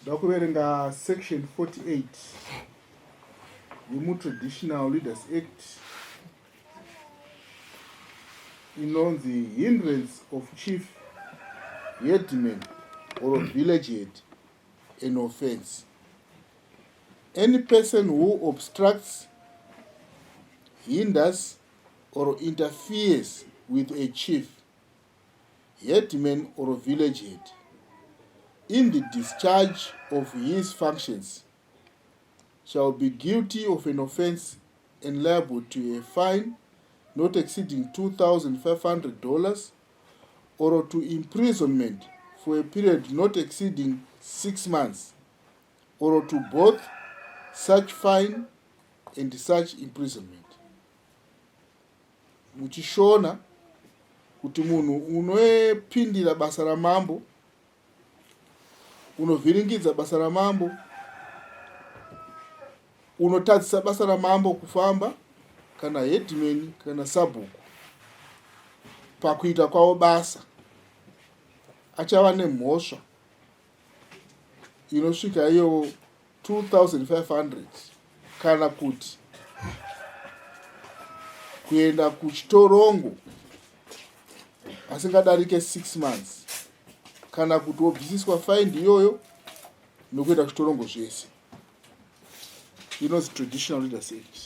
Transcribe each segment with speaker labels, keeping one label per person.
Speaker 1: Ndoda kuverenga section 48 yemuTraditional Leaders Act inonzi hindrance of chief headman or village head an offense. Any person who obstructs, hinders or interferes with a chief headman or village head in the discharge of his functions shall be guilty of an offense and liable to a fine not exceeding $2,500 or to imprisonment for a period not exceeding six months or to both such fine and such imprisonment. Muchishona kuti munhu unopindira basa ramambo unovhiringidza basa ramambo unotadzisa basa ramambo kufamba kana headman kana sabhuku pakuita kwavo basa achava nemhosva inosvika iyo 2500 kana kuti kuenda kuchitorongo asingadarike 6 months kana kuti wobvisiswa faindi iyoyo nokuenda kuchitorongo zvese inonzi traditional leaders act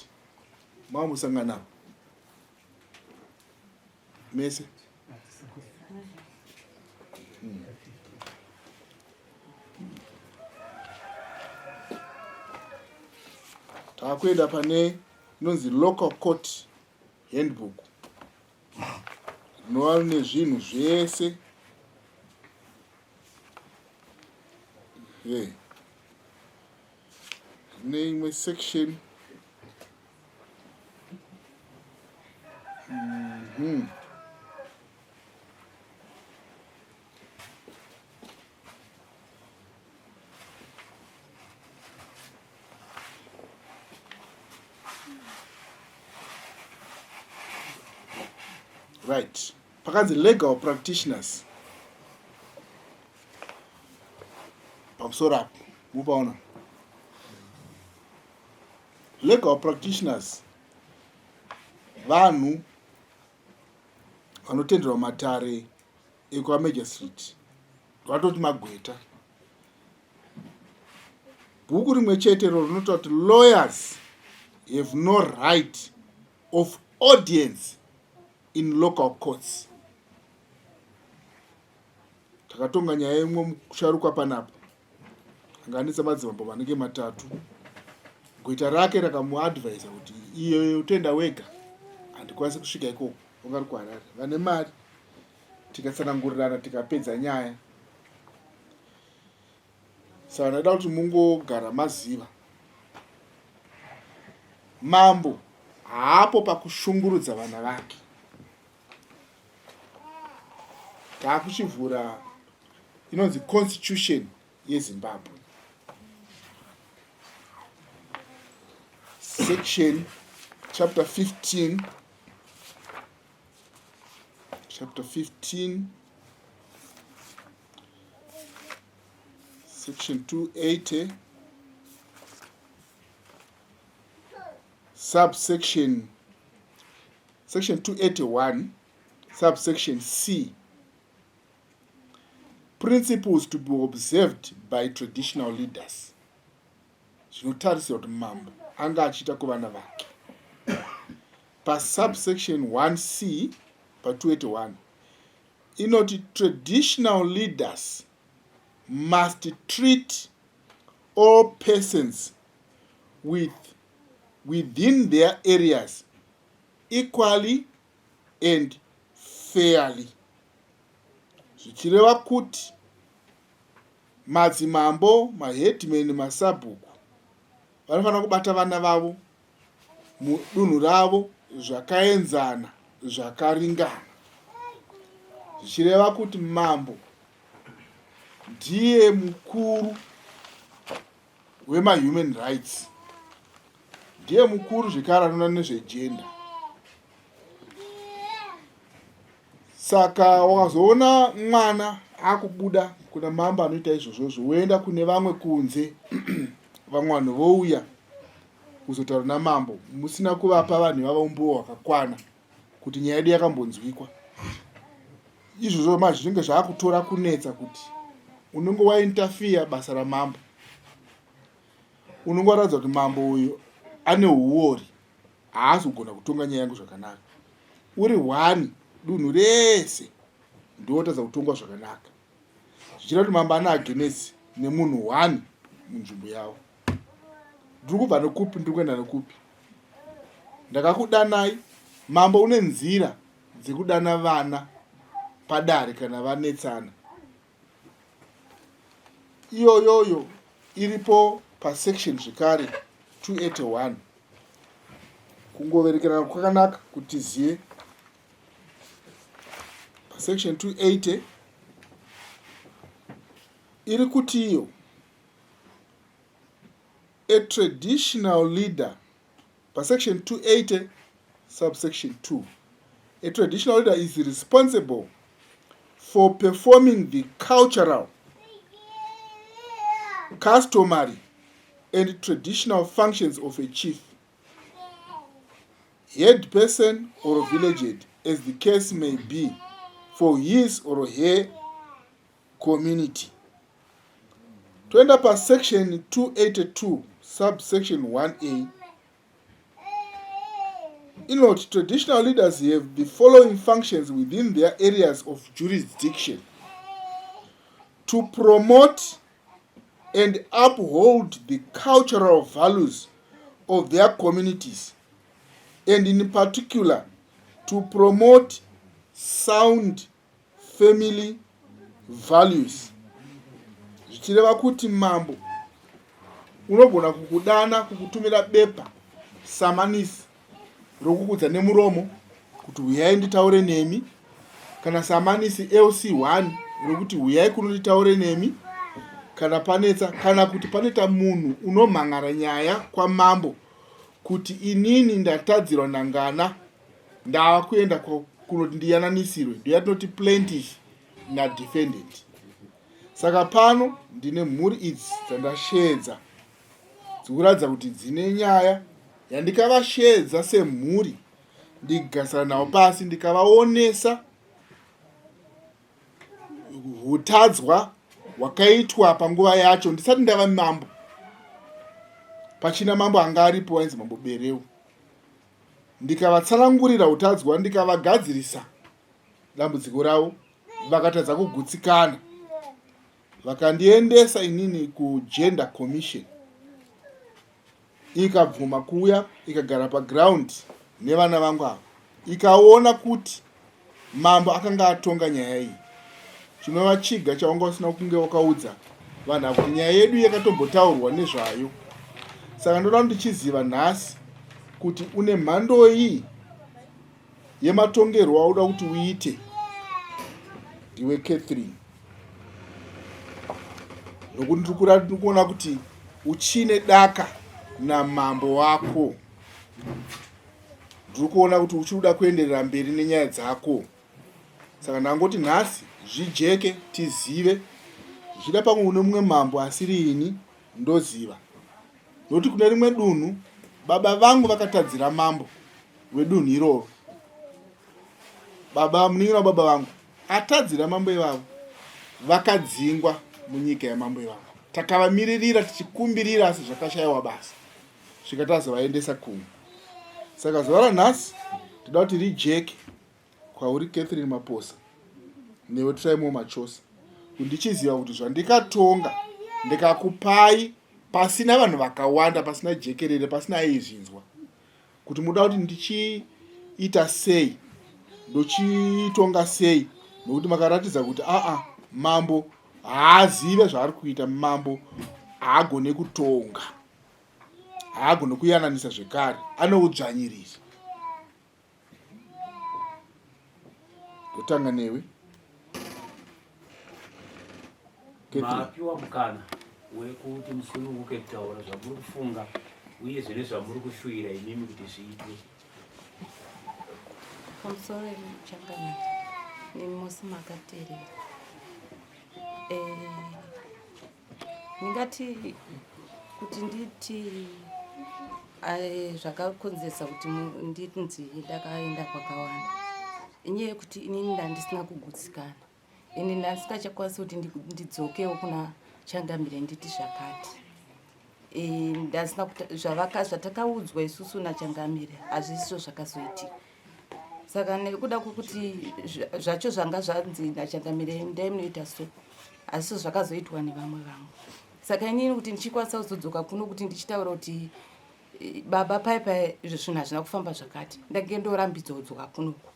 Speaker 1: mamusangana mese Takuenda pane inonzi local court handbook rinova rine zvinhu zvese yeah. Rine imwe section mm -hmm. Right, pakanzi legal practitioners pamusoro apo mupaona legal practitioners vanhu vanotenderwa matare ekwaMajor Street vatoti magweta. Bhuku rimwe chete ro rinotaura kuti lawyers have no right of audience in local courts. Takatonga nyaya imwe musharukwa panapa anga anetsa madzimambo vanenge matatu. Gweta rake rakamuadvisa kuti iyo utoenda wega, handikwanisi kusvika ikoko, vanga ri kuHarare vane mari. Tikatsanangurirana tikapedza nyaya. Saka ndaida kuti mungogara maziva mambo haapo pakushungurudza vana vake. Taakuchivhura inonzi constitution yeZimbabwe section chapter 15 chapter 15 section 280 subsection section 281 subsection C principles to be observed by traditional leaders zvinotarisirwa kuti mambo anga achiita kuvana vake pasubsection 1c pa281 inoti traditional leaders must treat all persons with within their areas equally and fairly zvichireva kuti madzimambo maheadman masabhuku vanofanira kubata vana vavo mudunhu ravo zvakaenzana zvakaringana zvichireva kuti mambo ndiye mukuru wemahuman rights ndiye mukuru zvekare anoona nezvegender saka wakazoona mwana Akubuda kuna mambo anoita izvozvozvo woenda kune vamwe kunze vamwe vanhu vouya kuzotaura namambo musina kuvapa vanhu ivava umbowo hwakakwana kuti nyaya yedu yakambonzwikwa. Izvozvo manje zvinenge zvakutora kunetsa kuti unenge wainterfere basa ramambo. Unenge waratidza kuti mambo uyu ane huwori haasi kugona kutonga nyaya yangu zvakanaka. Uri hwani dunhu rese ndiwotadza kutongwa zvakanaka zvichireva kuti mambo ane agenesi nemunhu hwani munzvimbo yavo. Ndiri kubva nekupi ndiri kuenda nekupi ndakakudanai mambo une nzira dzekudana vana padare kana vanetsana iyoyoyo iripo pasection zvekare 281 kungoverekerana kwakanaka kuti tizive pasection 280 iri kuti iyo a traditional leader pasection 280 subsection 2 a traditional leader is responsible for performing the cultural customary and traditional functions of a chief head person or village head as the case may be for his or her community toenda pasection 282 subsection 1a inoti traditional leaders have the following functions within their areas of jurisdiction to promote and uphold the cultural values of their communities and in particular to promote sound family values zvichireva kuti mambo unogona kukudana kukutumira bepa samanisi rokukudza nemuromo kuti huyai nditaure nemi kana samanisi lc1 rokuti huyai kuno nditaure nemi kana panetsa kana kuti panoita munhu unomhan'ara nyaya kwamambo kuti inini ndatadzirwa nangana ndava kuenda kunoti ndiyananisirwe ndoyatinoti plaintiff nadefendant saka pano ndine mhuri idzi dzandasheedza dzikuratidza kuti dzine nyaya yandikavasheedza semhuri ndigasara navo pasi ndikavaonesa hutadzwa hwakaitwa panguva yacho ndisati ndava mambo pachina mambo anga aripo wainzi mambo bereu ndikavatsanangurira utadzwa ndikavagadzirisa dambudziko ravo vakatadza kugutsikana vakandiendesa inini kugender commission ikabvuma kuuya ikagara paground nevana vangu ava ikaona kuti mambo akanga atonga nyaya iyi chinova chiga chawanga usina kunge wakaudza vanhu ava kuti nyaya yedu yakatombotaurwa nezvayo saka ndoda kuti ndichiziva nhasi kuti une mhandoi yematongerwo auda kuti uite ndiwe Catherine nokuti ndiri kuona kuti uchine daka namambo wako ndiri kuona kuti uchiri kuda kuenderera mberi nenyaya dzako saka ndangoti nhasi zvijeke tizive zvichida pamwe une mumwe mambo asiri ini ndoziva nokuti kune rimwe dunhu baba vangu vakatadzira mambo wedunhu iroro baba munin'ina wababa vangu atadzira mambo ivavo vakadzingwa munyika yamambo ivavo takavamiririra tichikumbirira asi zvakashayiwa basa svika tazovaendesa kumwe saka zuva ranhasi toda kuti rijeke kwauri Catherine Maposa newe Trymore Machosa ndichiziva kuti zvandikatonga ndikakupai pasina vanhu vakawanda pasina jekerere pasina aizvinzwa kuti muda kuti ndichiita sei ndochitonga sei nokuti makaratidza kuti aa mambo haazive zvaari kuita mambo haagone kutonga haagone kuyananisa zvekare anoudzvanyirira Ndotanga newe.
Speaker 2: Mapiwa mukana wekuti musununguke kutaura zvamuri kufunga uyezve nezvamuri kushuwira imimi kuti zviitwe.
Speaker 3: Pamusoro changamire nemi mose makateerera. Eh, ndingati kuti nditi zvakakonzeresa kuti ndinzi ndakaenda kwakawanda inyaya yekuti inini ndandisina kugutsikana ende ndandisingachakwanisi kuti ndidzokewo kuna changamire nditi zvakati eh, ndasina zvavaka zvatakaudzwa isusu nachangamire hazvisizvo zvakazoitika saka nekuda kwekuti zvacho zvanga zvanzi nachangamire ndai munoita so hazvisizvo zvakazoitwa nevamwe vangu saka inini kuti ndichikwanisa kuzodzoka kuno kuti ndichitaura kuti eh, baba pai pai izvo zvinhu hazvina kufamba zvakati ndange ndorambidzwa kudzoka kunoku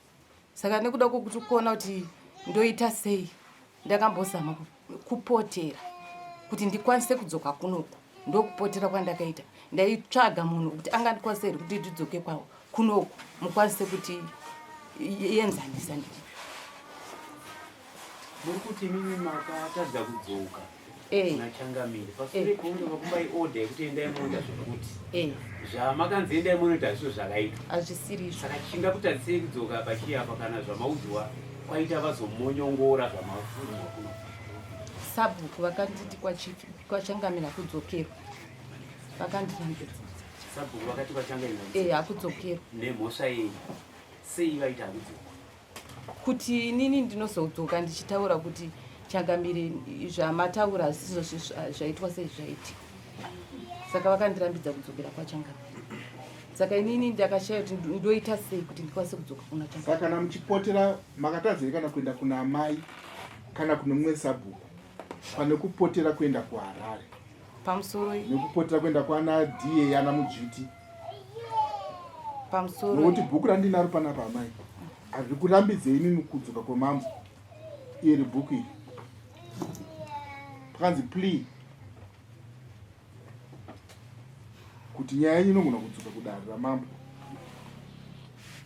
Speaker 3: saka nekuda kwekuti kuona kuti ndoita sei ndakambozama kupotera kuti ndikwanise kudzoka kunoku ndokupotera kwandakaita ndaitsvaga munhu kuti angandikwanise here kuti ndidzoke kwawo kunoku mukwanise kuti yenzanisa ndii
Speaker 2: muri kuti imimi makatadza kudzoka eh. kuna changamire pasure eh. kunge vakupai order yekuti endai munoita zvekuti eh. zvamakanzi endai munoita hazvizvo zvakaitwa
Speaker 3: hazvisiri
Speaker 2: saka chingakutadzisei kudzoka pachii apa kana zvamaudziwa kwaita vazomonyongora zvamaudziwa kuno
Speaker 3: sabhuku vakanditi kwachangamira kudzokerwa vakandirambidza
Speaker 2: sabhuku vakati kwachangamira
Speaker 3: eh hakudzokerwa
Speaker 2: nemhosva yei sei vaita hakudzokerwa
Speaker 3: kuti inini ndinozodzoka ndichitaura kuti changamire zvamataura hazisizvo zvaitwa sezvaitika saka vakandirambidza kudzokera kwachangamire saka inini ndakashaya kuti ndoita sei kuti ndikwanise kudzoka kuna
Speaker 1: saka kana muchipotera makatadzei kana kuenda kuna amai kana kune mumwe sabhuku pane kupotera kuenda kuharare
Speaker 3: pamusoro
Speaker 1: nekupotera kuenda kwana da ana mudzviti
Speaker 3: pamusoro
Speaker 1: nokuti bhuku randinaro panapa amai hazvi kurambidzei imimi kudzoka kwemambo iri bhuku iri pakanzi plea kuti nyaya yenyu inogona kudzoka kudare ramambo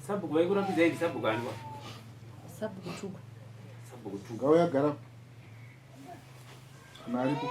Speaker 2: sabhuku vaikurambidzai ndisabhuku aniwa
Speaker 3: sabhuku tuga
Speaker 2: sabhuku tuga
Speaker 1: ngauya gara kana aripo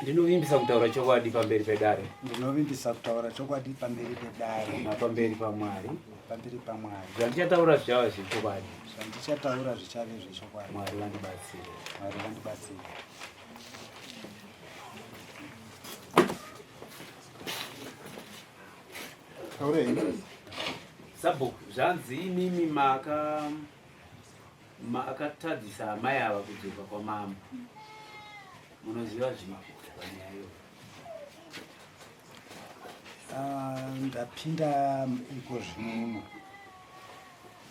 Speaker 2: Ndinovimbisa kutaura chokwadi pamberi pedare.
Speaker 4: Ndinovimbisa kutaura chokwadi pamberi pedare.
Speaker 2: Napamberi paMwari.
Speaker 4: Pamberi paMwari.
Speaker 2: Zvandichataura zvichava zvechokwadi.
Speaker 4: Zvandichataura zvichave zvechokwadi.
Speaker 2: Mwari vandibatsire.
Speaker 4: Mwari vandibatsire.
Speaker 1: Taura henyu.
Speaker 2: Sabhuku, zvanzi imimi maka makatadzisa amai ava kudzoka kwamambo. Munoziva zvipi panyaya iyoyo?
Speaker 4: Ah, ndapinda iko zvino uno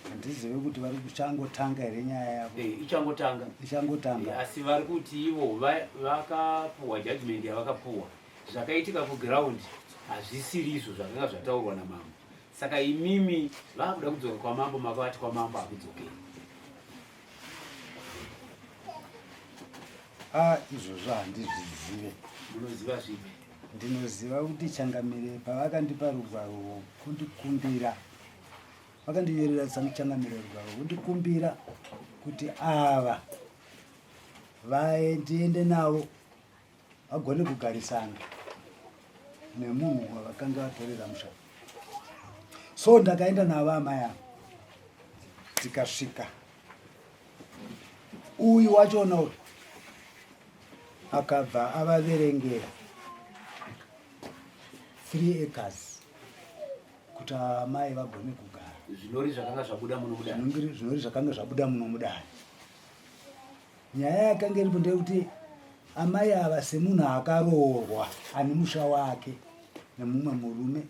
Speaker 4: handizive kuti vari kuchangotanga here nyaya yavo
Speaker 2: eh, ichangotanga
Speaker 4: ichangotanga
Speaker 2: eh, asi vari kuti ivo vakapuhwa judgment yavakapuhwa zvakaitika kuground hazvisiri izvo zvakanga zvataurwa namambo saka imimi vakuda kudzoka kwamambo makavati kwamambo hakudzokeri
Speaker 4: a ah, izvozvo handizvizive
Speaker 2: munoziva zvipi
Speaker 4: ndinoziva kuti changamire pavakandipa rugwaro kundikumbira vakandinyorera changamire rugwaro kundikumbira kuti ava vaendiende navo vagone kugarisana nemunhu wavakanga vatorera musha so ndakaenda navo amai ava tikasvika uyu wachona uyu akabva avaverengera 3 acres kuti amai vagone kugara
Speaker 2: zvinori zvakanga zvabuda muno mudare
Speaker 4: zvinori zvakanga zvabuda muno mudare Nyaya yakanga iripo ndeyekuti amai ava semunhu akaroorwa ane musha wake nemumwe murume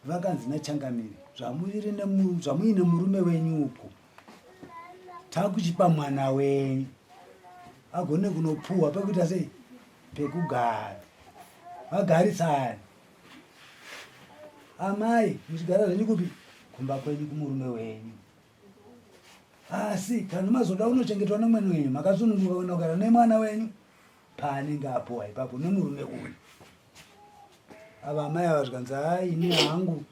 Speaker 4: vakanzi nachangamire zvamuine murume wenyu uku takuchipa mwana wenyu agone kunopuhwa pekuita sei pekugara vagarisane amai muchigara zvenyu kupi kumba kwenyu kumurume wenyu asi kana mazoda unochengetwa nemwana wenyu makasununguka kuenda kugara nemwana wenyu paanenge apuwa ipapo nemurume uyu ava amai ava zvikanzi haa ini hangu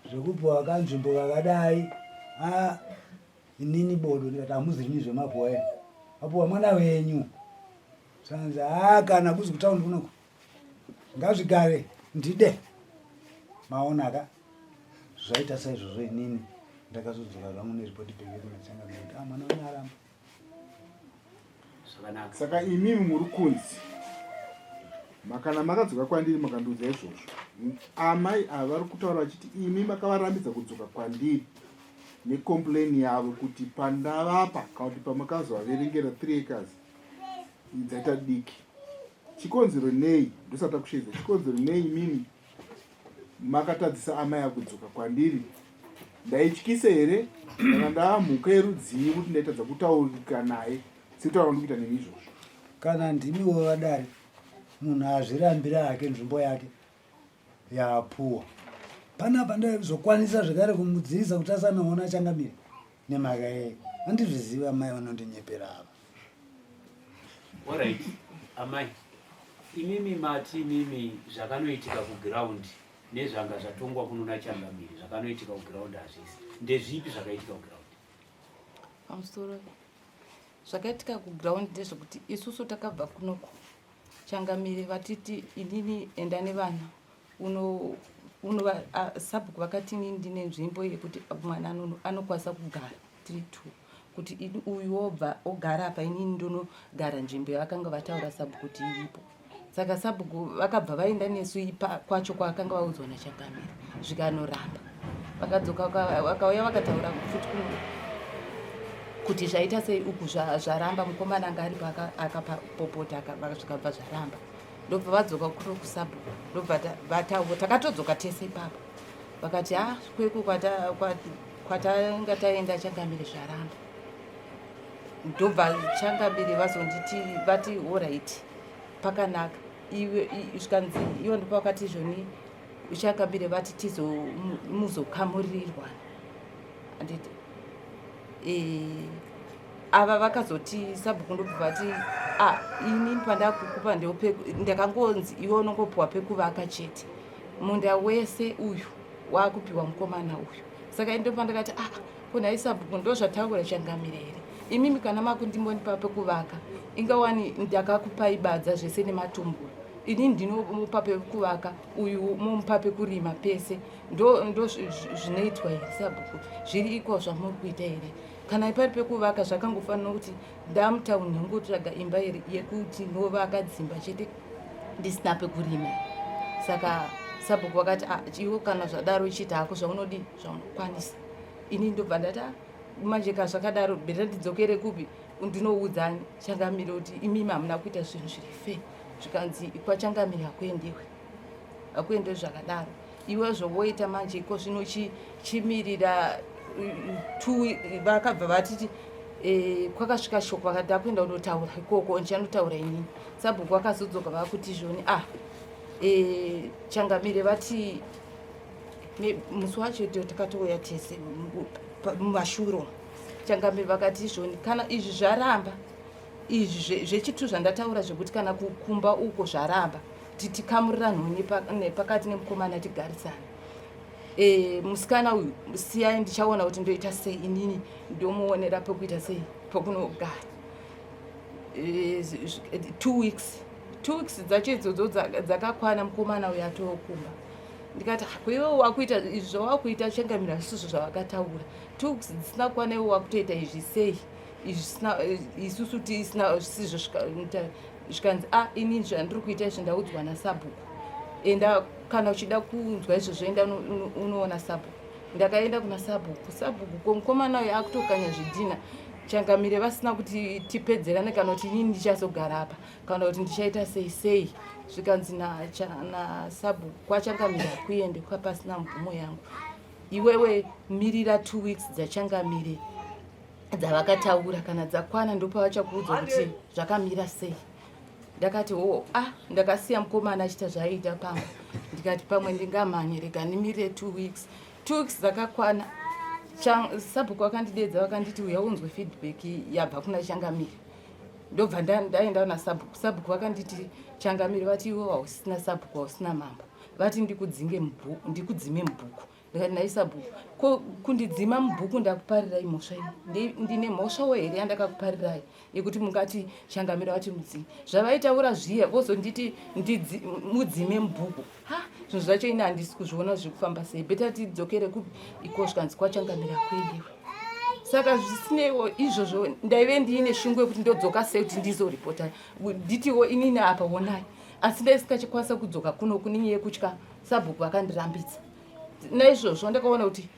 Speaker 4: zvekupuwa kanzvimbo kakadai a inini bodo ndikati hamuzirini zvemapuwa ena. Apuwa mwana wenyu. Zvanzi haa kana kuzi kutaundi kunoku ngazvigare ndide. Maonaka zvaita saizvozvo inini ndakazodzoka zvangu neripoti bheke kuna changamire kuti ah mwana wenyu aramba.
Speaker 2: Zvakanaka.
Speaker 1: Saka imimi muri kunzi makana makadzoka kwandiri makandiudza izvozvo. Amai ava vari kutaura vachiti imi makavarambidza kudzoka kwandiri necomplain yavo kuti pandavapa kana kuti pamakazovaverengera 3 acres dzaita diki. Chikonzero nei ndosati takusheedza chikonzero nei imimi makatadzisa amai akudzoka kwandiri ndaityise here kana ndava mhuka yerudzii kuti ndaitadza kutaurika naye sekutaura kwandikuita nemi izvozvo
Speaker 4: kana ndimiwo vadare munhu azvirambira hake nzvimbo yake yaapuwa panapa ndaizokwanisa zvekare kumudzivisa kuti asanoona changamire nemhaka yei handizvizivi amai vanondinyepera ava
Speaker 2: Alright, amai imimi mati imimi zvakanoitika kuground nezvanga zvatongwa kuno nachangamire zvakanoitika kuground hazvisi ndezvipi zvakaitika kuground
Speaker 3: pamusoro zvakaitika kuground ndezvekuti isusu takabva kunoku changamire vatiti inini enda nevana uno unova sabhuku vakati inini ndine nzvimbo yekuti mwana anokwanisa kugara tiri two kuti ini uyu wobva ogara apa inini ndonogara nzvimbo yavakanga vataura sabhuku kuti iripo saka sabhuku vakabva vaenda nesu ipa kwacho kwakanga vaudzwa nachangamire zvikanoramba vakadzoka vakauya vakataura futi kuno kuti zvaita sei uku zvaramba mukomana anga aripo akapopota zvikabva zvaramba ndobva vadzoka kuno kusabhuku ndobva vataura takatodzoka tese ipapo vakati ha ah, kweko kwatanga taenda changamire zvaramba ndobva changamire vazonditi vati orit pakanaka iwe zvikanzi ivo ndipo vakati izvoni changamire vati tizomuzokamurirwana anditi e, ava vakazoti sabhuku ndobva vati a ah, ini pandakukupa ndeope ndakangonzi iwe unongopiwa pekuvaka chete munda wese uyu wakupiwa mukomana uyu saka ini ndopandakati ah ko nhai sabhuku ndozvataura changamire here imimi kana makundimbonipa pekuvaka ingawani ndakakupai badza zvese nematumbura ini ndinomupa pekuvaka uyu momupa pekurima pese ndo ndo zvinoitwa here sabhuku zviri iko zvamuri kuita here kana pari pekuvaka zvakangofanira kuti ndamutown ndingotsvaga imba yekuti ndovaka dzimba chete ndisina pekurima saka sabhuku vakati ah, iwo kana zvadaro ichiita hako zvaunodii zvaunokwanisa ini ndobva ndati ah, manje ka zvakadaro beta ndidzokere kupi ndinoudza changamire kuti imimi hamuna kuita zvinhu zviri fe zvikanzi kwachangamire hakuendewe hakuendewe zvakadaro iwe zvowoita manje iko zvino chimirira two vakabva vatiti e, kwakasvika shoko vakati ndakuenda kunotaura ikoko ndichanotaura inini sabhuku vakazodzoka vakuti zvoni ah e, changamire vati musi wacho takatouya tese mumashuro changamire vakati zvoni kana izvi zvaramba izvi zvechitu zvandataura zvekuti kana kukumba uko zvaramba titikamurira nhoni nepakati nemukomana tigarisana e, musikana uyu siyai ndichaona kuti ndoita sei inini ndomuonera pekuita sei pekunogara e, two weeks 2 weeks dzacho idzodzo dzakakwana mukomana uyu atokumba ndikati kuiwe wakuita izvi zvawakuita changamira zvisizvo zvavakataura 2 weeks dzisina kukwana iwe wakutoita izvi sei izvi isusu tisina zvisizvo zvikanzi a ah, ini zvandiri kuita izvi ndaudzwa nasabhuku enda kana uchida kunzwa izvozvo enda unoona sabhuku ndakaenda kuna sabhuku sabhuku ko mukomana uyo akutokanya zvidhina changamire vasina kuti tipedzerane kana kuti inini ndichazogara apa kana kuti ndichaita sei sei zvikanzi nasabhuku kwachangamire hakuende kwapasina mvumo yangu iwewe mirira 2 weeks dzachangamire dzavakataura kana dzakwana ndopavachakuudza kuti zvakamira sei ndakati o oh, ah ndakasiya mukomana achiita zvaaiita pamba ndikati pamwe ndingamhanye rega ndimirire 2 weeks 2 weeks dzakakwana sabhuku vakandidedza vakanditi uya unzwe feedback yabva kuna changamire ndobva ndaenda nasabhuku sabhuku vakanditi changamire vati iwe hausina sabhuku hausina mambo vati ndikudzinge ndikudzime mubhuku. Ndikati nhai sabhuku, ko kundidzima mubhuku ndakuparirai mhosva ini? Ndine mhosvawo here yandakakuparirai yekuti mungati changamira vati mudzime? Zvavaitaura zviya vozonditi mudzime mubhuku. Ha, zvinhu zvacho ini handisi kuzviona zviri kufamba sei. Beta tidzokere kupi iko zvikanzi kwachangamira kuendewe. Saka zvisineiwo izvozvo ndaive ndiine shungu yekuti ndodzoka sei kuti ndizoripota. Nditiwo inini apa honai. Asi ndaisingachikwanisa kudzoka kuno kune nyaya yekutya sabhuku vakandirambidza. Naizvozvo ndakaona kuti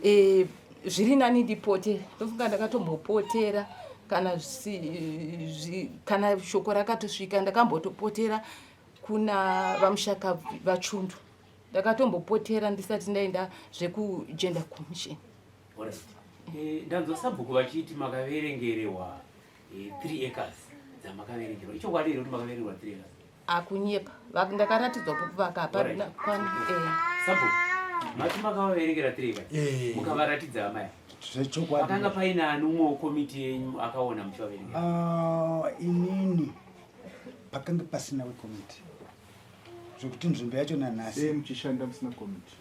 Speaker 3: e, zviri nani ndipote. Ndofunga ndakatombopotera kana zvi, kana shoko rakatosvika ndakambotopotera kuna vamushakabvu vachundu. Ndakatombopotera ndisati ndaenda zvekugender commission.
Speaker 2: Alright. Eh, ndanzwa sabhuku vachiti makaverengerwa 3 eh, acres dzamakaverengerwa. Ichokwadi here kuti makaverengerwa 3 acres?
Speaker 3: Akunyepa. Ndakaratidzwa pokuvaka hapana kwani
Speaker 2: eh. Sabhuku, mati makavaverengera 3 acres.
Speaker 4: Eh.
Speaker 2: Mukavaratidza amai.
Speaker 4: Zvechokwadi.
Speaker 2: Pakanga paine ani umwe wekomiti yenyu akaona muchivaverengera?
Speaker 4: Ah, inini pakanga pasina wekomiti. Zvekuti nzvimbo yacho nanhasi.
Speaker 1: Sei muchishanda musina komiti?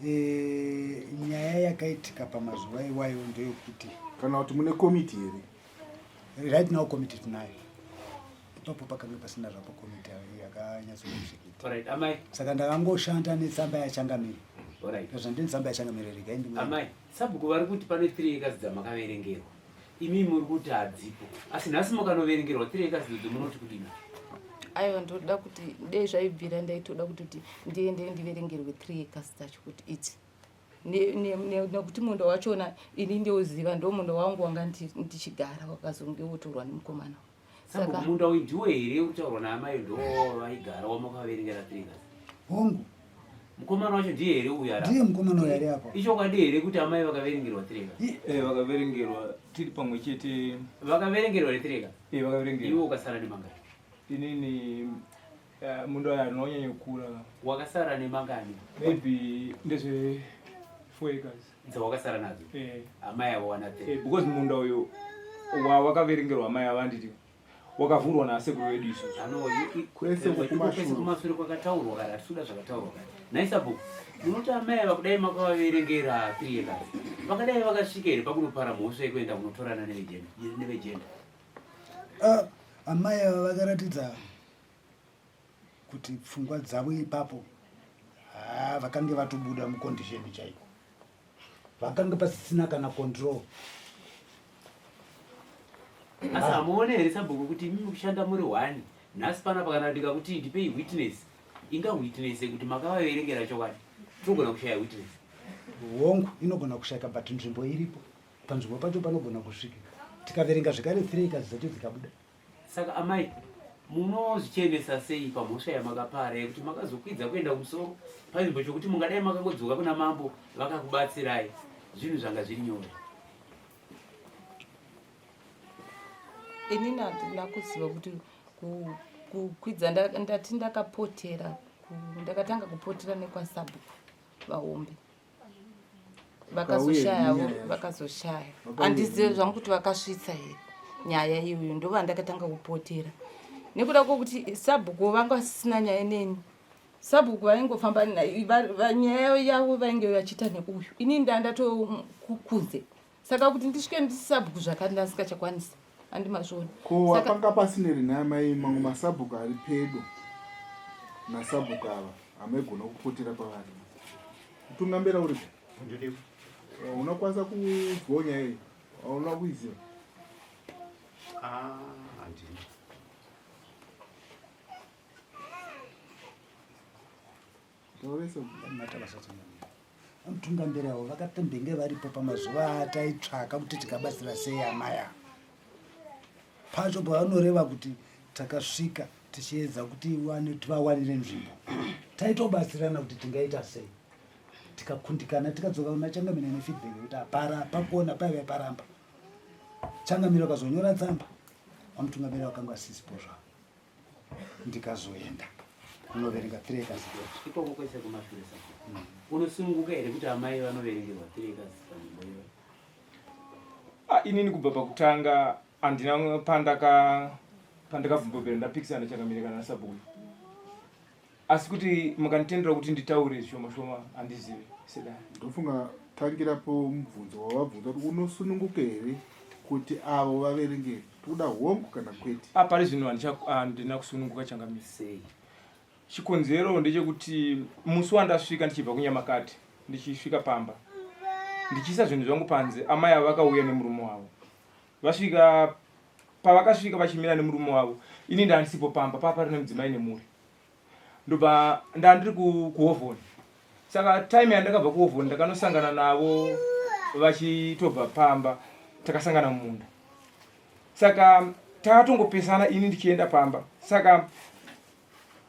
Speaker 4: Eh, nyaya yakaitika pamazuva iwayo ndeyekuti
Speaker 1: kana kuti mune komiti here?
Speaker 4: Right now komiti tinayo. Ipapo pakanga pasina zvapo komiti yakanyatsozvikita.
Speaker 2: Alright, amai.
Speaker 4: Saka ndakangoshanda netsamba yachangamire.
Speaker 2: Alright.
Speaker 4: Zvandini tsamba yachangamire regai ndimwe.
Speaker 2: Amai, sabhuku vari kuti pane 3 acres dzamakaverengerwa. Imi muri kuti hadzipo. Asi nhasi mukanoverengerwa 3 acres idzodzo munoti kudini?
Speaker 3: Aiwa, ndoda kuti dei zvaibvira ndaitoda kuti ndiende ndiverengerwe 3 acres dzacho kuti idzi. Nekuti munda wachona ini ndioziva ndo munda wangu wanga ndichigara wakazonge wotorwa nemukomana.
Speaker 2: Saka munda uyu ndiwo here utaurwa naamai ndo vaigara wamakaverengera 3 acres?
Speaker 4: Hongu.
Speaker 2: Mukomana wacho ndiye here uyu
Speaker 4: ari? Ndiye mukomana uyu ari apo.
Speaker 2: Ichokwadi here kuti amai vakaverengerwa 3 acres?
Speaker 5: Eh, vakaverengerwa tiri pamwe chete.
Speaker 2: Vakaverengerwa here 3 acres?
Speaker 5: Eh, vakaverengerwa.
Speaker 2: Iwe ukasara nemangani?
Speaker 5: Inini munda uyu hauna kunyanya kukura.
Speaker 2: Wakasara nemangani?
Speaker 5: Maybe ndezve 4 acres.
Speaker 2: Dzawakasara nadzo?
Speaker 5: Eh.
Speaker 2: Amai avo wana 3.
Speaker 5: Eh, because munda uyu wakaverengerwa amai ava handiti wakavhurwa nasekuru vedu isusu.
Speaker 2: Ano,
Speaker 1: Kwese kumashure.
Speaker 2: Kwese kumashure kwakataurwa kare, hatisi kuda zvakataurwa kare. Nhai sabhuku, munoti amai ava kudai makavaverengera 3 acres. Vakadai vakasvika here pakunopara mhosva yekuenda kunotorana nevejenda?
Speaker 4: Amai ava vakaratidza kuti pfungwa dzavo ipapo vakange vatobuda mucondition chaiko. Vakange pasisina kana control.
Speaker 2: Asi hamuone here sabhuku kuti imi mukushanda muri one nhasi panapa kana ndikakuti ndipei witness inga witness kuti makavaverengera chokwadi tinogona kushaya witness.
Speaker 4: Hongu inogona kushayika but nzvimbo iripo panzvimbo pacho panogona kusvikika tikaverenga zvekare 3 acres dzacho dzikabuda.
Speaker 2: Saka amai munozvichenesa sei pamhosva yamakapara yekuti makazokwidza kuenda kumusoro panzvimbo chokuti mungadai makangodzoka kuna mambo vakakubatsirai zvinhu zvanga zviri nyore?
Speaker 3: Inini handina kuziva kuti kukwidza ndati ndakapotera ndakatanga kupotera nekwasabhuku vahombe. Vakazoshaya, vakazoshaya. Handizive zvangu kuti vakasvitsa here nyaya iyoyo, ndova ndakatanga kupotera nekuda kwokuti sabhuku vanga vasisina nyaya neni. Sabhuku vaingofamba nyaya yavo vainge vachiita neuyu, ini ndandatokunze. Saka kuti ndisvike ndisabhuku zvakati ndasingachakwanisa, handimazviona.
Speaker 1: Ko panga pasina here nhai amai mamwe masabhuku ari pedo nasabhuku ava hamaigona kupotera kwavari? Kutungamira uripo?
Speaker 6: Ndiripo.
Speaker 1: Unokwanisa kuudzwawo nyaya iyi? Hauna kuiziva?
Speaker 6: Ah, handina.
Speaker 4: Mutungamiri avo vakatombenge varipo pamazuva ataitsvaka kuti tikabatsira sei amai ava. Pacho pavanoreva kuti takasvika tichiedza kuti tivawanire nzvimbo, taitobatsirana kuti tingaita sei. Tikakundikana tikadzoka kuna Changamire nefeedback yekuti hapara pakona paive paramba. Changamire vakazonyora tsamba, vamutungamiri vakanga vasisipo zvavo. Ndikazoenda kunoverenga 3 acres
Speaker 2: idzodzo. Ikoko kwese kumashure saka. Unosununguka here kuti amai vanoverengerwa 3 acres panzvimbo iyoyo?
Speaker 5: Inini kubva pakutanga handina pandakabvumbobera ndapikisana Changamire kana nasabhuku. Asi kuti mukanditendera kuti nditaure zvishoma shoma handizive sedare.
Speaker 1: Ndofunga tangirapo mubvunzo wavabvunza kuti unosununguka here kuti avo vaverengere. Tikuda hongu kana kwete.
Speaker 5: Ah, pari zvino handina kusununguka changamire.
Speaker 2: Sei?
Speaker 5: Chikonzero ndechekuti musi wandasvika ndichibva kunyamakati ndichisvika pamba ndichiisa zvinhu zvangu panze amai ava vakauya nemurume wavo vasvika pavakasvika vachimira nemurume wavo ini ndandisipo pamba paa pari nemudzimai nemhuri ndobva ndandiri kuhovhoni saka time yandakabva kuhovhoni ndakanosangana navo vachitobva pamba takasangana mumunda saka takatongopesana ini ndichienda pamba saka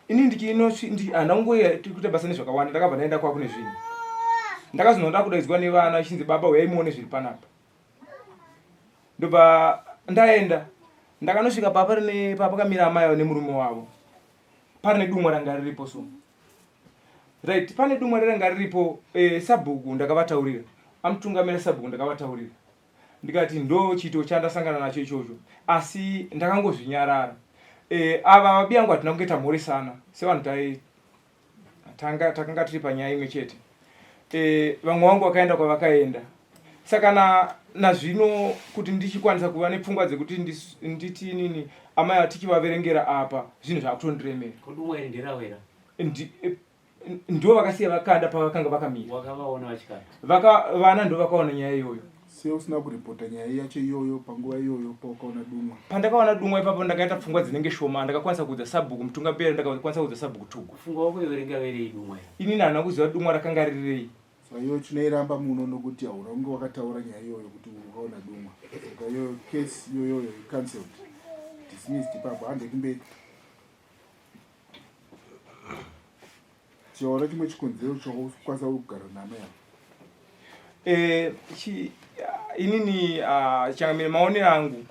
Speaker 5: ini ndichihandina kungoya tiri kuita basa nezvakawanda ndakabva ndaenda kwakune zvinhu ndakazononda kudaidzwa nevana vachinzi baba uyai muone zviri panapa ndobva ndaenda ndakanosvika papa papakamira amai avo nemurume wavo pane dumwa ranga riripo so right pane dumwa ranga riripo eh, sabhuku ndakavataurira amutungamira sabhuku ndakavataurira ndikati ndo chiito chandasangana nacho ichocho asi ndakangozvinyarara eh, ava vabiyangu hatina kunge tamhoresana sevanhu tai tanga takanga tiri panyaya imwe chete e, vamwe vangu vakaenda kwavakaenda saka na nazvino kuti ndichikwanisa kuva nepfungwa dzekuti nditi inini amai atichivaverengera apa zvinhu zvakutondiremera
Speaker 2: Kudumwa iri nderawera.
Speaker 5: Ndi, e, ndivo vakasiya vakanda pavakanga vakamira
Speaker 2: Wakavaona vachikanda.
Speaker 5: Vaka, vana ndo vakaona nyaya iyoyo
Speaker 1: Sei usina kuripota nyaya yacho iyoyo panguva iyoyo pawakaona dumwa?
Speaker 5: Pandakaona dumwa ipapo ndakaita pfungwa dzinenge shoma ndakakwanisa kuudza sabhuku mutungamberi ndakakwanisa kuudza sabhuku tugu.
Speaker 2: Kufunga wako iwe ringave rei dumwa iri?
Speaker 5: Inini handina kuziva dumwa rakanga ririrei.
Speaker 1: Saka iyoyo tinoiramba muno nokuti hauna kunge wakataura nyaya iyoyo kuti wakaona dumwa. Saka iyoyo case iyoyoyo cancelled. Dismissed ipapo hande kumberi. Chiona chimwe chikonzero chokukwanisa kugara naamai ava.
Speaker 5: Eh, chi, inini uh, changamire maonero angu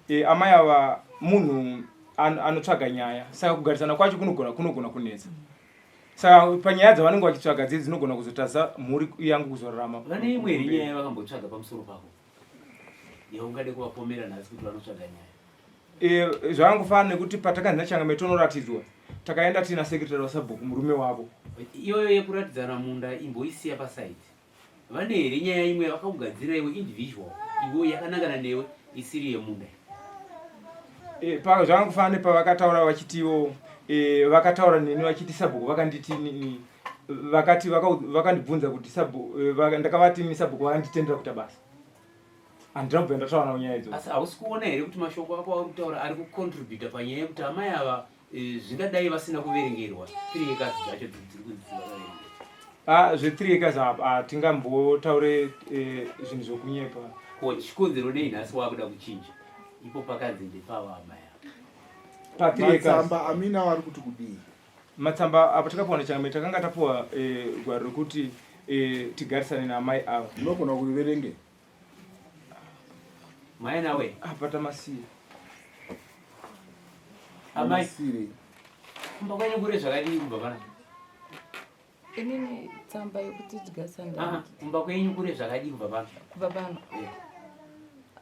Speaker 5: eh, amai ava munhu an, anotsvaga nyaya saka kugarisana kwacho kunogona kunogona kunetsa saka panyaya dzavanenge vachitsvaga dzii dzinogona kuzotadza mhuri yangu kuzorarama
Speaker 2: vane imwe here nyaya yavakambotsvaga pamusoro pako yaungade kuvapomera nhasi kuti vanotsvaga nyaya
Speaker 5: Eh, zvakangofanana nekuti patakanzi nachangamire tonoratidzwa takaenda tiina secretary wasabhuku murume wavo
Speaker 2: iyoyo yekuratidzana munda imboisiya pasaidi vane here nyaya imwe yavakakugadzira iwe individual iwe yakanangana newe isiri yemunda
Speaker 5: eh, zvakangofanana nepavakataura vachitiwo eh, vakataura neni vachiti sabhuku vakanditi nini vakati vakandibvunza kuti sabhuku ndakavati ini sabhuku vakanditendera kuita basa Handina kubvira ndataura navo nyaya idzodzo.
Speaker 2: Asi hausi kuona here kuti mashoko ako auri kutaura ari kucontributa panyaya yekuti amai ava eh, zvingadai vasina kuverengerwa 3 acres dzacho dziri kunzi vakaverengerwa?
Speaker 5: Ah, zve 3 acres apa hatingambotaure eh, zvinhu zvokunyepa.
Speaker 2: Ko chikonzero nei nhasi wakuda kuchinja ipo pakanzi ndepavo amai ava?
Speaker 5: Pa 3 acres.
Speaker 1: Matsamba amina vari kuti kudii?
Speaker 5: Matsamba apa takapiwa nachangamire takanga tapiwa eh, gwaro rekuti eh, tigarisane naamai ava.
Speaker 1: Unogona kuriverenge.
Speaker 2: Mai nawe.
Speaker 5: Apa tamasiya.
Speaker 2: Amai. Kumba kwenyu kure zvakadii kubva pana?
Speaker 3: Inini tsamba yekuti tigarisane.
Speaker 2: Ah, kumba kwenyu kure zvakadii kubva pano?
Speaker 3: Kubva pano. Yeah.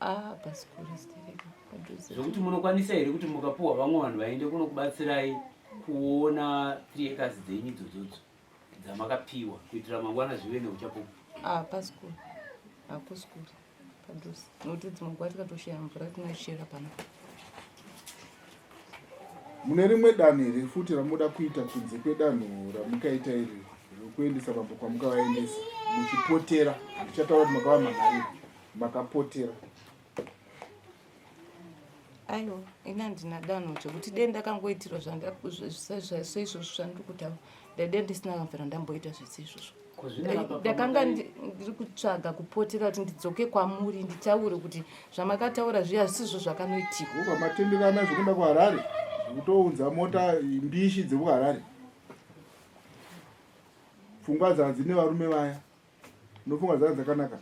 Speaker 3: Ah, pasi kure stereka
Speaker 2: padhuze. Zvokuti munokwanisa here kuti mukapuwa vamwe vanhu vaende kunokubatsirai kuona 3 acres dzenyu idzodzodzo dzamakapiwa kuitira mangwana zvive neuchapupu?
Speaker 3: Ah, pasi kure. Hakusi kure. Padhuze. Nokuti dzimwe nguva tikatoshaya mvura tinoichera pano.
Speaker 1: Mune rimwe danho here futi ramunoda kuita kunze kwedanho ramukaita iri rokuendesa mambo kwamukavaendesa muchipotera? Handichataura kuti makavamhan'arira, makapotera.
Speaker 3: Aiwa, ini handina danho chekuti dei ndakangoitirwa seizvozvo zvandiri kutaura ndaidei ndisina kamvera ndamboita zvese izvozvo. Ndakanga ndiri kutsvaga kupotera kuti ndidzoke kwamuri nditaure kuti zvamakataura zviya zvisizvo zvakanoitika.
Speaker 1: Ubva matenderana zvekuenda kuHarare zvekutounza mota mbishi dzekuHarare. Pfungwa dzadzine varume vaya unofunga dzanga dzakanaka?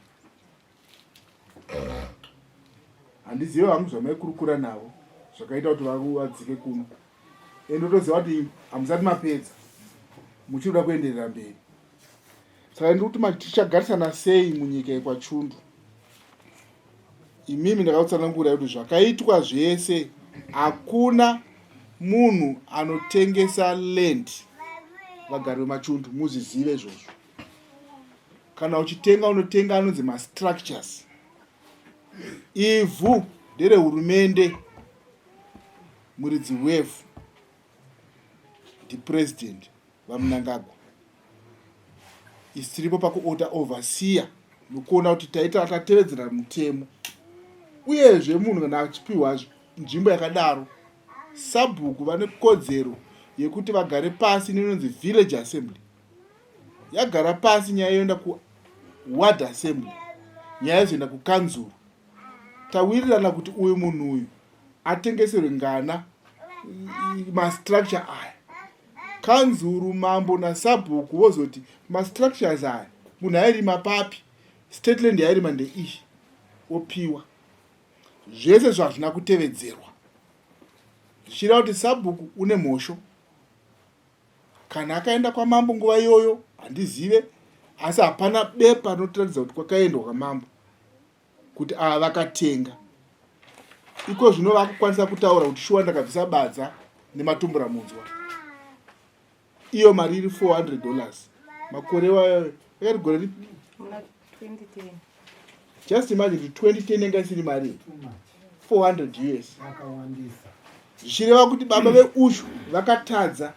Speaker 1: Handizive hangu zvamaikurukura navo zvakaita kuti vadzike kuno. Ende utoziva kuti hamusati mapedza muchiri kuda kuenderera mberi. Saka ndiri kuti tichagarisana sei munyika yekwaChundu? Imimi ndakakutsanangurai kuti zvakaitwa zvese hakuna munhu anotengesa land. Vagari vemachundu muzvizive izvozvo. Kana uchitenga unotenga anonzi mastructures. Ivhu nderehurumende, muridzi wevhu ndipresident VaMnangagwa. Isu tiripo pakuota overseer nokuona kuti taita tatevedzera mutemo. Uyezve munhu kana achipiwa nzvimbo yakadaro, sabhuku vane kodzero yekuti vagare pasi neinonzi village assembly. Yagara pasi nyaya yoenda kuward assembly, nyaya yozoenda kukanzuru. Tawirirana kuti uyu munhu uyu atengeserwe ngana mastructure aya. Kanzuru, mambo nasabhuku vozoti mastructures aya munhu airima papi, state land yairima ndeiyi, opiwa. Zvese zvazvina kutevedzerwa zvichireva kuti sabhuku une mhosho. Kana akaenda kwamambo nguva iyoyo handizive, asi hapana bepa rinotiratidza kuti kwakaendwa kwamambo kuti ava vakatenga. Iko zvino vakukwanisa kutaura kuti shuwa ndakabvisa badza nematumbura munzwa. Iyo mari iri 400 dollars makore wayo yakati gore ripi?
Speaker 3: 2010.
Speaker 1: Just imagine kuti 2010 yanga isiri mari 400 us zvichireva kuti baba veushu vakatadza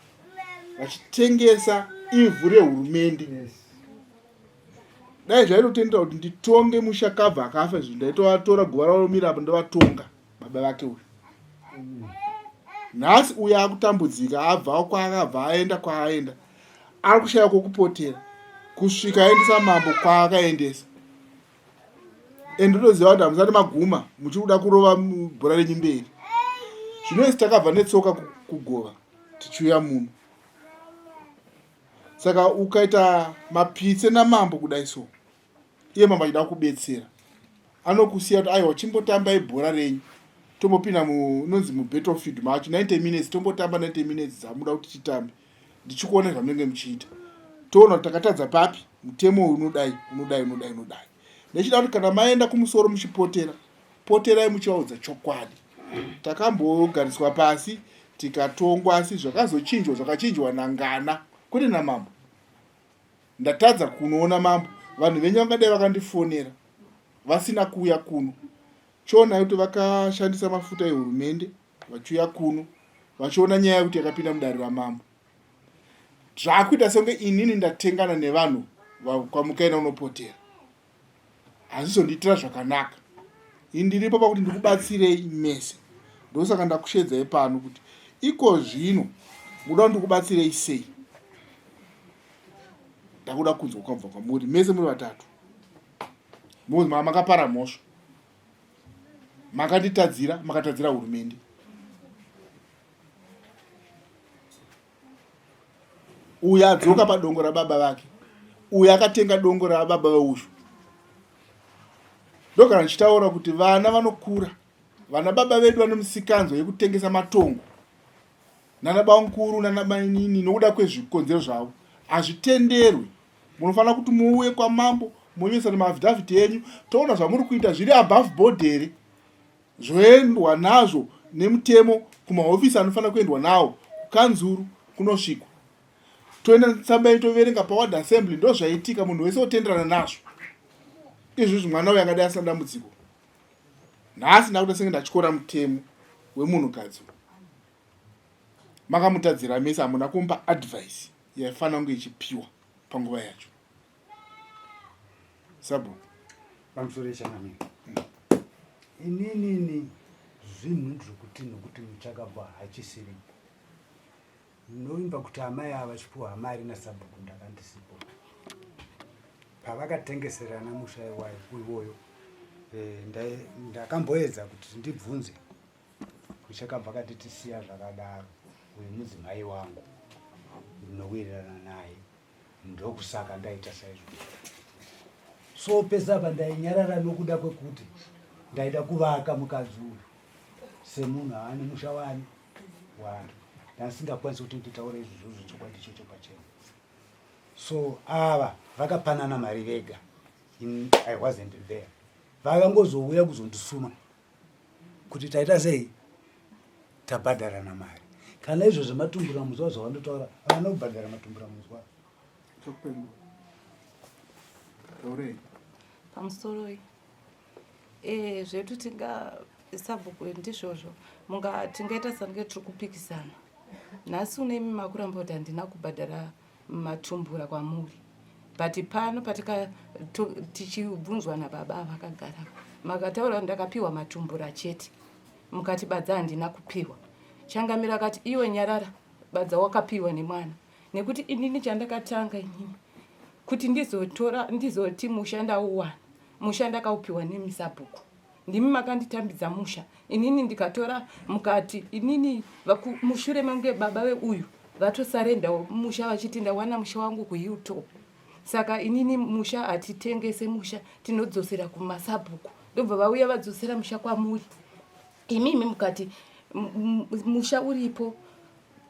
Speaker 1: vachitengesa ivhu rehurumende yes. Dai zvaitotendera kuti nditonge mushakabva akafa izvi ndaitovatora guva ravo romira apo ndovatonga baba vake uyu. Nhasi uyo akutambudzika abva kwaakabva aenda kwaaenda ari kushaya kwokupotera kusvika aendesa mambo kwaakaendesa. And ndotoziva kuti hamusati maguma muchiri kuda kurova bhora renyu mberi. Zvino isi takabva netsoka kugova tichiuya muno. Saka ukaita mapitse namambo kudai so, iye mambo achida kubetsera anokusiya kuti aiwa chimbotambai bhora renyu tombopinda munonzi mubattlefield macho 90 minutes tombotamba 90 minutes dzamuda kuti titambe ndichikuona zvamunenge muchiita toona kuti takatadza papi mutemo uyu unodai unodai unodai unodai nechida kuti kana maenda kumusoro muchipotera poterai muchivaudza chokwadi. Takambogariswa pasi tikatongwa asi zvakazochinjwa zvakachinjwa nangana kwete namambo. Ndatadza kunoona mambo vanhu venyu vangadai vakandifonera vasina kuuya kuno. Chionai kuti vakashandisa mafuta ehurumende vachiuya kuno vachiona nyaya yekuti yakapinda mudare ramambo. Zvakuita senge inini ndatengana nevanhu kwamukaenda unopotera. Hazvizondiitira zvakanaka. Ini ndiripo pakuti ndikubatsirei mese. Ndosaka ndakushedzai pano kuti iko zvino muda kuti ndikubatsirei sei? Ndakuda kunzwa kwabva kwamuri mese muri vatatu. Because makapara mhosva. Makanditadzira, makatadzira hurumende. Uyu adzoka padongo rababa vake. Uyu akatenga dongo rababa veuyu. Ndogara ndichitaura kuti vana vanokura. Vana baba vedu vane musikanzwa yekutengesa matongo. Nana bamukuru nana mainini nokuda kwezvikonzero zvavo. Hazvitenderwi. Munofanira kuti muuye kwamambo monyoresana maaffidavit enyu toona zvamuri kuita zviri above board here. Zvoendwa nazvo nemutemo kumahofisi anofanira kuendwa nawo kukanzuru kunosvikwa. Toenda tsamba yenyu toverenga paward assembly ndozvaitika munhu wese otenderana nazvo. Izvizvi mwana uyu angadai asina dambudziko. Nhasi ndakuita senge ndatyora mutemo wemunhukadzi. Makamutadzira mese hamuna kumupa advice yaifanira kunge ichipiwa panguva yacho. Sabhuku.
Speaker 4: Pamusoro yechangamire. Ininini zvinhu zvekuti nokuti muchakabva hachisiripo. Ndovimba kuti amai ava vachipiwa mari nasabhuku ndakandisipo. Pavakatengeserana musha iwoyo eh, ndakamboedza kuti ndibvunze kuchakabva kati tisiya zvakadaro uyu mudzimai wangu ndinowirirana naye Ndokusaka ndaita saizvozvo. So pese apa ndainyarara nokuda kwekuti ndaida kuvaka mukadzi uyu semunhu aane musha wani wake. Ndasingakwanisi kuti nditaure izvozvo chokwadi ichocho pachena. So ava vakapanana mari vega. I wasn't there. Vakangozouya kuzondisuma kuti taita sei tabhadharana mari. Kana izvo zvematumbura munzwa zvavandotaura havana kubhadhara matumbura munzwa.
Speaker 3: Pamusoroi eh, zvedu tinga sabhuku ndizvozvo munga tingaita sange tiri kupikisana nhasi une imi makuramba kuti handina kubhadhara matumbura kwamuri but pano patika tichibvunzwa nababa vakagara makataura ndakapiwa matumbura chete mukati badza handina kupiwa changamiro akati iwe nyarara badza wakapiwa nemwana nekuti inini chandakatanga inini kuti ndizotora ndizoti musha ndauwana musha ndakaupiwa nemisabhuku ndimi makanditambidza musha inini ndikatora mukati inini mushure mange baba veuyu vatosarenda musha vachiti ndawana musha wangu kuhilltop saka inini musha hatitengese musha tinodzosera kumasabhuku ndobva vauya vadzosera musha kwamuri imimi mukati musha uripo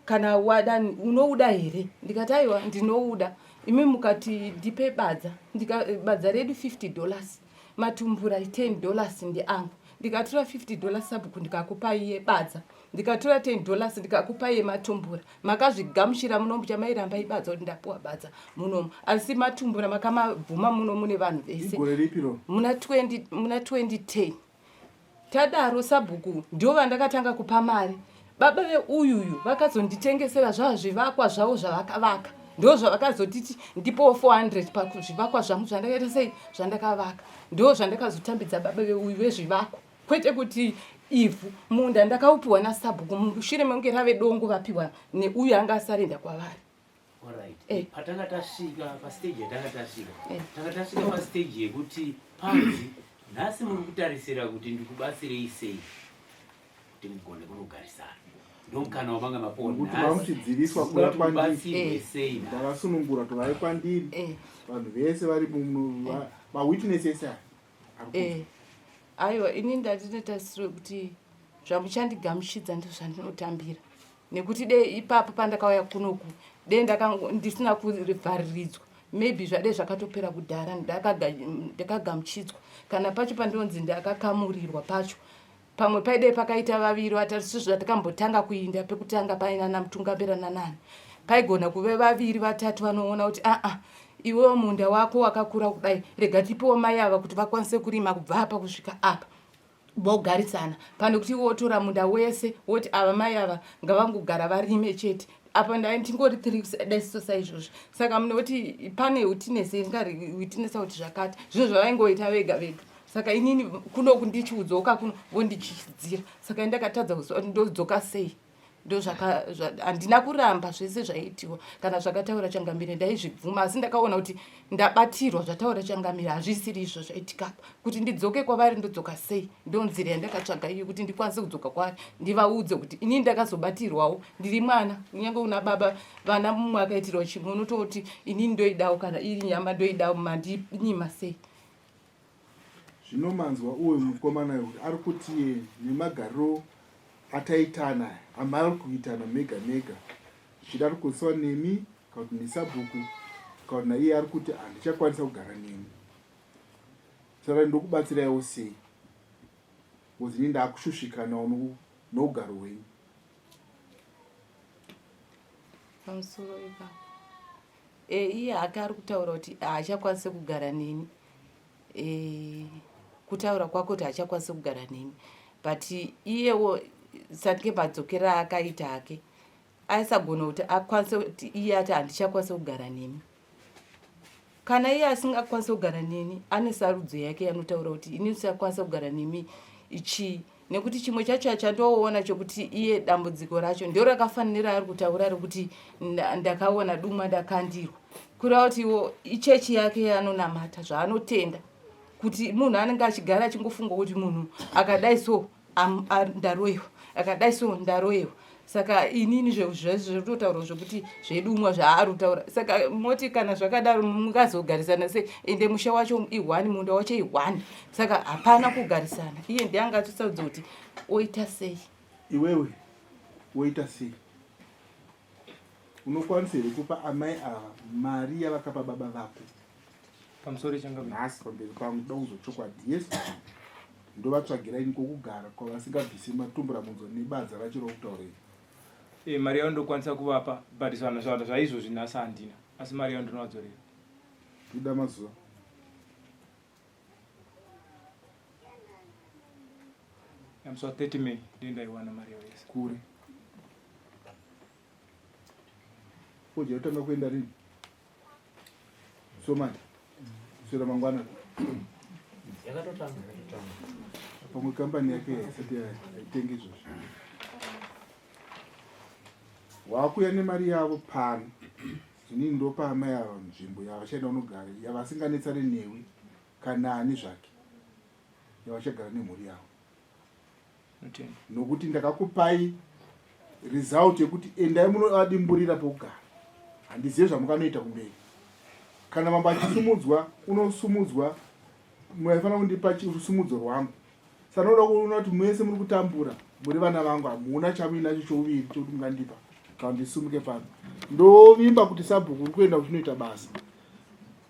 Speaker 3: kana wada unouda here ndikati aiwa ndinouda imi mukati ndipe badza ndika badza redu 50 dollars matumbura 10 dollars ndeangu ndikatora 50 dollars sabhuku ndikakupai yebadza ndikatora 10 dollars ndikakupai yematumbura makazvigamuchira munomu chamairamba ibadza kuti ndapuwa badza munomu asi matumbura makamabvuma muno mune vanhu vese muna 20 muna 2010 Tadaro sabhuku ndivo vandakatanga kupa mari. Baba veuyuyu vakazonditengesera zvava zvivakwa zvavo zvavakavaka ndo zvavakazotiti ndipowo 400 pazvivakwa zvangu zvandakaita sei zvandakavaka ndo zvandakazotambidza baba veuyu vezvivakwa kwete kuti ivhu munda ndakaupiwa nasabhuku mushure mekunge rave dongo vapiwa neuyu anga asarenda kwavari
Speaker 2: Alright. Eh. Patanga tasvika pastage yatanga tasvika. Eh. Tanga tasvika pastage yekuti panzi nhasi muri kutarisira kuti ndikubatsirei sei kuti mugone kunogarisana. Ndomukana wamanga mapuwa
Speaker 1: Kuti vamuchidziviswa kuuya kwandiri.
Speaker 2: Eh. Sei
Speaker 1: Ndavasunungura kuti vauye kwandiri.
Speaker 3: Eh.
Speaker 1: Vanhu vese vari muno mawitness ese aya.
Speaker 3: Eh. Aiwa ini ndati netarisiro yekuti zvamuchandigamuchidza ndozvandinotambira. Nekuti dei ipapo pandakauya kunoku dei ndisina kuvhariridzwa maybe zvadei zvakatopera kudhara ndakagamuchidzwa kana pacho pandinonzi ndakakamurirwa pacho pamwe paidei pakaita vaviri vatatu sezvatakambotanga kuinda pekutanga paina namutungamira nanani paigona kuve vaviri vatatu vanoona kuti aa iwewo munda wako wakakura kudai rega tipewo mai ava kuti vakwanise kurima kubva apa kusvika apa vogarisana pane kuti wotora munda wese woti ava mai ava ngavangogara varime chete apa ndingori tiri daiso saizvozvo saka munoti pane utinese ingariutinesa kuti zvakati zvinhu zvavaingoita vega vega saka inini kunoku ndichiudzoka kuno vondichidzira saka indakatadza ndodzoka sei ndozvaka handina kuramba zvese zvaiitiwa kana zvakataura changamire ndaizvibvuma asi ndakaona kuti ndabatirwa zvataura changamire hazvisiri izvo zvaitikapa kuti ndidzoke kwavari ndodzoka sei ndonzira yandakatsvaga iyo kuti ndikwanise kudzoka kwavari ndivaudze kuti inini ndakazobatirwawo ndiri mwana kunyange una baba vana mumwe akaitirwa chimwe unototi inini ndoidawo kana iri nyama ndoidawo mandinyima sei
Speaker 1: Zvino manzwa uyu mukomana uyu ari kuti nemagariro ataitana amari kuitana mega mega zvichida ari kuziva nemi kana kuti nesabhuku kana kuti naiye ari kuti handichakwanisa kugara nemi saka ndokubatsiraiwo sei because ini ndakushushikanawo nougaro hwenyu
Speaker 3: pamusoro ipapo e, iye hake ari kutaura kuti haachakwanise kugara neni e, kutaura kwako kuti haachakwanise kugara neni but iyewo sanike madzokera akaita hake aisagona kuti akwanise kuti iye ati handichakwanise kugara nemi kana iye asingakwanise kugara neni ane sarudzo yake yanotaura kuti ini ndisakwanisa kugara nemi chii nekuti chimwe chacho chandoona chokuti iye dambudziko racho ndio rakafanira ari kutaura rekuti ndakaona dumwa ndakandirwa kureva kuti iwo ichechi yake yaanonamata zvaanotenda kuti munhu anenge achigara achingofunga kuti munhu akadai so ndaroyiwa akadai so ndaroyiwa saka inini zvekutotaura zvekuti zvedumwa zvaari kutaura saka moti kana zvakadaro mungazogarisana sei ende musha wacho ihwani munda wacho ihwani saka hapana kugarisana iye ndiye anga achisarudza kuti oita sei
Speaker 1: iwewe woita sei unokwanisa here kupa amai ava mari yavakapa baba vako
Speaker 5: pamusoro changamire
Speaker 1: nhasi pamberi pangu ndoda kunzwa chokwadi yes ndovatsvagira ini kwokugara kwavasingabvisi matumbura munzwa nebadza racho rokutaura iri.
Speaker 5: E, mari yavo ndokwanisa kuvapa but zvanhu zvanhu zvaizvozvi nhasi handina asi mari yavo ndinovadzorera.
Speaker 1: Kuda mazuva.
Speaker 5: Musi wa 30 May ndiye ndaiwana mari yavo yese.
Speaker 1: Kure. Fodya yotanga kuenda rini? Somali. Swera mangwana.
Speaker 2: Yakatotanga.
Speaker 1: Pamwe kambani yake isati yaitenga izvozvo. Wakuya nemari yavo pano. Inini ndopa amai ava nzvimbo yavachaenda kunogara yavasinganetsane newe kana ani zvake yavachagara nemhuri yavo. Nokuti ndakakupai result yekuti endai munovadimburira pokugara. Handizive zvamukanoita kumberi. Kana mambo achisumudzwa unosumudzwa maifanira kundipa rusumudzo rwangu. Saka ndinoda kuona kuti mese muri kutambura muri vana vangu hamuna chamuinacho chouviri chokuti mungandipa kana ndisumuke pano. Ndovimba kuti sabhuku uri kuenda kuchinoita basa.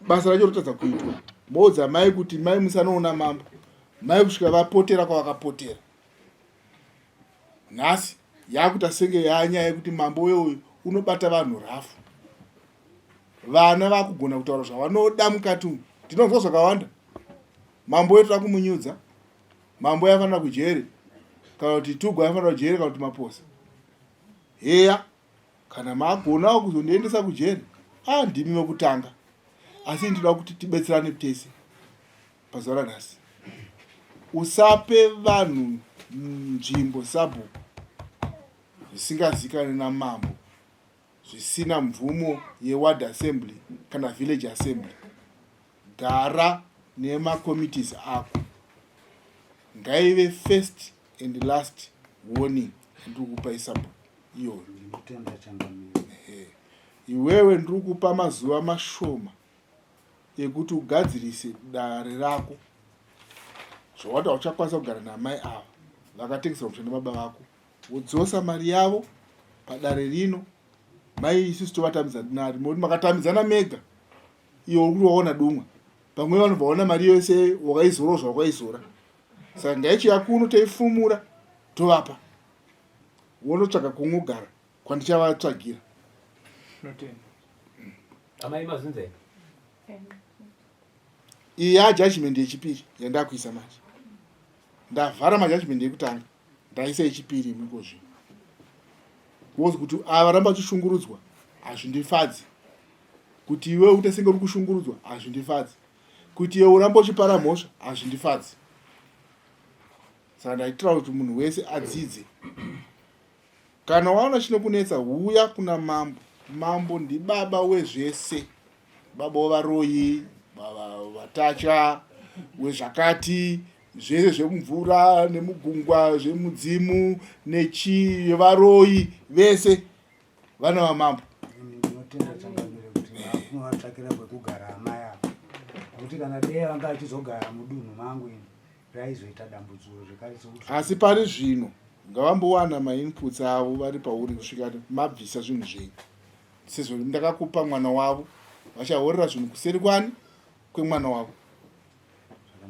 Speaker 1: Basa racho rotadza kuitwa. Moudza mai kuti mai musanoona mambo. Mai kusvika vapotera kwavakapotera. Nhasi yakuita senge yanyaya yekuti mambo uyo uyu unobata vanhu rafu. Vana vakugona kutaura zvavanoda mukati umu. Ndinonzwa zvakawanda. Mambo uyo toda kumunyudza. Mambo uyo afanira kujeri kana kuti Tugu aifanira kujeri kana kuti Maposa. Heya kana magonawo kuzondiendesa kujeri ah ndimi vekutanga. Asi ndinoda kuti tibetserane tese pazuva ranhasi. Usape vanhu nzvimbo sabhuku zvisingazikanwe namambo zvisina mvumo yeward assembly kana village assembly. Gara nemacommittees ako. Ngaive first and last warning yandiri kukupa isabhuku iyoyo.
Speaker 4: Ndinotenda changamire.
Speaker 1: Ehe. Iwewe ndiri kukupa mazuva mashoma ekuti ugadzirise dare rako zvawati hauchakwanisa kugara naamai ava vakatengeserwa musha nababa vako wodzosa mari yavo padare rino mai isusu tovatambidza mari moti makatambidzana mega iwe uri kuti waona dumwa pamwe vanobva vaona mari yose wakaizora zvawakaizora saka ngaichiya kuno toifumura tovapa wonotsvaga kunogara kwandichavatsvagira
Speaker 2: Amai mazunza here?
Speaker 1: Iyi yajudgment yechipiri yandakuisa manje. Ndavhara majudgment ekutanga ndaisa yechipiri imwe kozvino. Because kuti ava ramba vachishungurudzwa hazvindifadzi. Kuti iwe uite senge uri kushungurudzwa hazvindifadzi. Kuti iwe urambe uchipara mhosva hazvindifadzi. Saka ndaitira kuti munhu wese adzidze. Kana waona chinokunetsa huya kuna mambo. Mambo ndibaba wezvese. Baba wevaroyi, baba vatacha, wezvakati, zvese zvemumvura nemugungwa, zvemudzimu nechii, yevaroyi vese vana vamambo.
Speaker 4: Ndinotenda changamire kuti makunovatsvakira kwekugara amai ava nekuti kana dei vanga vachizogara mudunhu mangu ini raizoita dambudziko zvekare sekuti
Speaker 1: Asi pari zvino ngavambowana mainputs avo vari pauri kusvika mabvisa zvinhu zvenyu sezvo ndakakupa mwana wavo vachahorera zvinhu kuseri kwani kwemwana wavo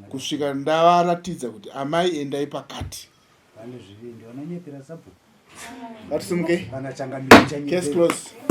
Speaker 1: kusvika ndavaratidza kuti amai endai pakati
Speaker 4: vane zvivindi vanonyepera sabhuku
Speaker 1: ngatisimukei
Speaker 4: kana changamire
Speaker 1: case close.